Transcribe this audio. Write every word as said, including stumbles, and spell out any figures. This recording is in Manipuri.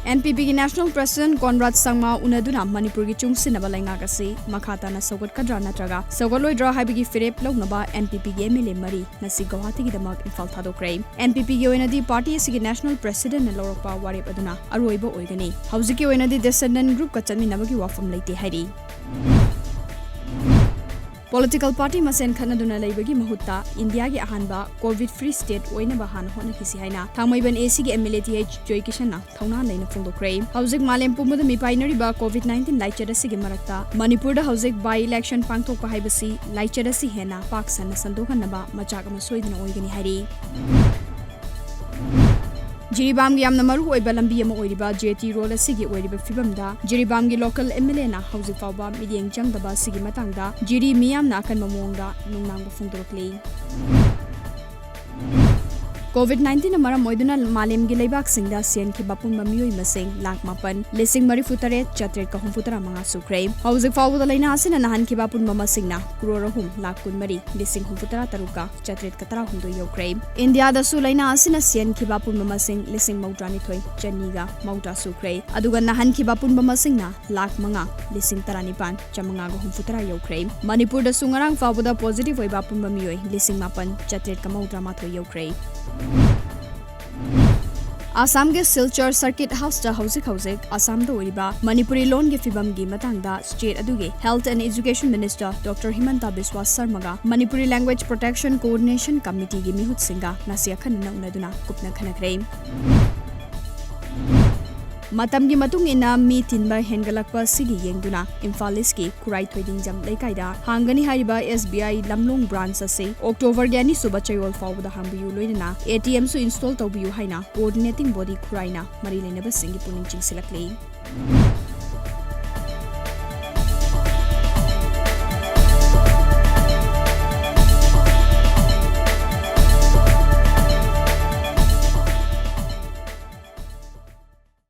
NPPꯒꯤ National President Conrad Sangma ꯎꯅꯗꯨꯅ ꯃꯅꯤꯄꯨꯔꯒꯤ ꯆꯨꯡꯁꯤꯟꯅꯕ ꯂꯩꯉꯥꯛ ꯑꯁꯤ ꯃꯈꯥ ꯇꯥꯅ ꯁꯧꯒꯠꯀꯗ꯭ꯔꯥ ꯅꯠꯇ꯭ꯔꯒ ꯁꯧꯒꯠꯂꯣꯏꯗ꯭ꯔꯥ ꯍꯥꯏꯕꯒꯤ ꯐꯤꯔꯦꯞ ꯂꯧꯅꯕ NPPꯒꯤ MLA ꯃꯔꯤ ꯉꯁꯤ ꯒꯧꯍꯥꯇꯤꯒꯤꯗꯃꯛ ꯏꯝꯐꯥꯜ ꯊꯥꯗꯣꯛꯈ꯭ꯔꯦ꯫ NPPꯒꯤ ꯑꯣꯏꯅꯗꯤ party ꯑꯁꯤꯒꯤ National Presidentꯅ ꯂꯧꯔꯛꯄ ꯋꯥꯔꯦꯞ ꯑꯗꯨꯅ ꯑꯔꯣꯏꯕ ꯑꯣꯏꯒꯅꯤ꯫ ꯍꯧꯖꯤꯛꯀꯤ ꯑꯣꯏꯅꯗꯤ Descendant Groupꯀ ꯆꯠꯃꯤꯟꯅꯕꯒꯤ ꯋꯥꯐꯝ ꯂꯩꯇꯦ ꯍꯥꯏꯔꯤ꯫ Political party ꯃꯁꯦꯟ ꯈꯠꯅꯗꯨꯅ ꯂꯩꯕꯒꯤ ꯃꯍꯨꯠꯇ ꯏꯟꯗꯤꯌꯥꯒꯤ ꯑꯍꯥꯟꯕ COVID free state ꯑꯣꯏꯅꯕ ꯍꯥꯟꯅ ꯍꯣꯠꯅꯈꯤꯁꯤ ꯍꯥꯏꯅ ꯊꯥꯡꯃꯩꯕꯟ ACꯒꯤ MLA th Joykisanꯅ ꯊꯧꯅꯥ ꯂꯩꯅ ꯐꯣꯡꯗꯣꯛꯈ꯭ꯔꯦ꯫ ꯍꯧꯖꯤꯛ ꯃꯥꯂꯦꯝ ꯄꯨꯝꯕꯗ ꯃꯤꯄꯥꯏꯅꯔꯤꯕ COVID nineteen ꯂꯥꯏꯆꯠ ꯑꯁꯤꯒꯤ ꯃꯔꯛꯇ ꯃꯅꯤꯄꯨꯔꯗ ꯍꯧꯖꯤꯛ by-election ꯄꯥꯡꯊꯣꯛꯄ ꯍꯥꯏꯕꯁꯤ ꯂꯥꯏꯆꯠ ꯑꯁꯤ ꯍꯦꯟꯅ ꯄꯥꯛ ꯁꯟꯅ ꯁꯟꯗꯣꯛꯍꯟꯅꯕ ꯃꯆꯥꯛ ꯑꯃ ꯁꯣꯏꯗꯅ ꯑꯣꯏꯒꯅꯤ ꯍꯥꯏꯔꯤ꯫ ꯖꯤꯔꯤꯕꯥꯝꯒꯤ ꯌꯥꯝꯅ ꯃꯔꯨ ꯑꯣꯏꯕ ꯂꯝꯕꯤ ꯑꯃ ꯑꯣꯏꯔꯤꯕ JT Road ꯑꯁꯤꯒꯤ ꯑꯣꯏꯔꯤꯕ ꯐꯤꯕꯝꯗ ꯖꯤꯔꯤꯕꯥꯝꯒꯤ local MLAꯅ ꯍꯧꯖꯤꯛ ꯐꯥꯎꯕ ꯃꯤꯠꯌꯦꯡ ꯆꯪꯗꯕ ꯑꯁꯤꯒꯤ ꯃꯇꯥꯡꯗ ꯖꯤꯔꯤ ꯃꯤꯌꯥꯝꯅ ꯑꯀꯟꯕ ꯃꯑꯣꯡꯗ ꯅꯨꯡꯅꯥꯡꯕ ꯐꯣꯡꯗꯣꯔꯛꯂꯤ꯫ COVID nineteenꯅ ꯃꯔꯝ ꯑꯣꯏꯗꯨꯅ ꯃꯥꯂꯦꯝꯒꯤ ꯂꯩꯕꯥꯛꯁꯤꯡꯗ ꯁꯤꯍꯟꯈꯤꯕ ꯑꯄꯨꯟꯕ ꯃꯤꯑꯣꯏ ꯃꯁꯤꯡ ꯂꯥꯈ ꯃꯥꯄꯟ, ꯂꯤꯁꯤꯡ ꯃꯔꯤꯐꯨ ꯇꯔꯦꯠ, ꯆꯥꯇ꯭ꯔꯦꯠꯀ ꯍꯨꯝꯐꯨ ꯇꯔꯥ ꯃꯉꯥ ꯁꯨꯈ꯭ꯔꯦ꯫ ꯍꯧꯖꯤꯛ ꯐꯥꯎꯕꯗ ꯂꯥꯏꯅꯥ ꯑꯁꯤꯅ ꯅꯥꯍꯟꯈꯤꯕ ꯑꯄꯨꯟꯕ ꯃꯁꯤꯡꯅ ꯀ꯭ꯔꯣꯔ ꯑꯍꯨꯝ, ꯂꯥꯈ ꯀꯨꯟꯃꯔꯤ, ꯂꯤꯁꯤꯡ ꯍꯨꯝꯐꯨ ꯇꯔꯥ ꯇꯔꯨꯛꯀ ꯆꯥꯇ꯭ꯔꯦꯠꯀ ꯇꯔꯥꯍꯨꯝꯗꯣꯏ ꯌꯧꯈ꯭ꯔꯦ꯫ ꯏꯟꯗꯤꯌꯥꯗꯁꯨ ꯂꯥꯏꯅꯥ ꯑꯁꯤꯅ ꯁꯤꯍꯟꯈꯤꯕ ꯑꯄꯨꯟꯕ ꯃꯁꯤꯡ ꯂꯤꯁꯤꯡ ꯃꯧꯗ꯭ꯔꯥꯅꯤꯊꯣꯏ, ꯆꯅꯤꯒ ꯃꯧꯗ꯭ꯔꯥ ꯁꯨꯈ꯭ꯔꯦ꯫ ꯑꯗꯨꯒ ꯅꯥꯍꯟꯈꯤꯕ ꯑꯄꯨꯟꯕ ꯃꯁꯤꯡꯅ ꯂꯥꯈ ꯃꯉꯥ, ꯂꯤꯁꯤꯡ ꯇꯔꯥꯅꯤꯄꯥꯟ, ꯆꯥꯃꯉꯥꯒ ꯍꯨꯝꯐꯨ ꯇꯔꯥ ꯌꯧꯈ꯭ꯔꯦ꯫ ꯃꯅꯤꯄꯨꯔꯗꯁꯨ ꯉꯔꯥꯡ ꯐꯥꯎꯕꯗ positive ꯑꯣꯏꯕ ꯑꯄꯨꯟꯕ ꯃꯤꯑꯣꯏ ꯂꯤꯁꯤꯡ ꯃꯥꯄꯟ, ꯆꯥꯇ꯭ꯔꯦꯠꯀ ꯃꯧꯗ꯭ꯔꯥ ꯃꯥꯊꯣꯏ ꯌꯧꯈ꯭ꯔꯦ꯫ ꯑꯁꯥꯝꯒꯤ ꯁꯤꯜꯆꯔ Circuit Houseꯇ ꯍꯧꯖꯤꯛ ꯍꯧꯖꯤꯛ ꯑꯁꯥꯝꯗ ꯑꯣꯏꯔꯤꯕ ꯃꯅꯤꯄꯨꯔꯤ ꯂꯣꯟꯒꯤ ꯐꯤꯕꯝꯒꯤ ꯃꯇꯥꯡꯗ state ꯑꯗꯨꯒꯤ Health and Education Minister Doctor Himanta Biswa Sarmaꯒ Manipuri Language Protection Coordination Committeeꯒꯤ ꯃꯤꯍꯨꯠꯁꯤꯡꯒ ꯉꯁꯤ ꯑꯈꯟꯅꯅ ꯎꯅꯗꯨꯅ ꯀꯨꯞꯅ ꯈꯟꯅꯈ꯭ꯔꯦ꯫ ꯃꯇꯝꯒꯤ ꯃꯇꯨꯡ ꯏꯟꯅ ꯃꯤ ꯇꯤꯟꯕ ꯍꯦꯟꯒꯠꯂꯛꯄ ꯑꯁꯤꯒꯤ ꯌꯦꯡꯗꯨꯅ ꯏꯝꯐꯥꯜ Eastꯀꯤ ꯈꯨꯔꯥꯏ ꯊꯣꯏꯗꯤꯡꯖꯝ ꯂꯩꯀꯥꯏꯗ ꯍꯥꯡꯒꯅꯤ ꯍꯥꯏꯔꯤꯕ SBI ꯂꯝꯂꯣꯡ branch ꯑꯁꯤ Octoberꯒꯤ ꯑꯅꯤꯁꯨꯕ ꯆꯌꯣꯜ ꯐꯥꯎꯕꯗ ꯍꯥꯡꯕꯤꯌꯨ, ꯂꯣꯏꯅꯅ ATMꯁꯨ install ꯇꯧꯕꯤꯌꯨ ꯍꯥꯏꯅ coordinating body ꯈꯨꯔꯥꯏꯅ ꯃꯔꯤ ꯂꯩꯅꯕꯁꯤꯡꯒꯤ ꯄꯨꯛꯅꯤꯡ ꯆꯤꯡꯁꯤꯜꯂꯛꯂꯤ꯫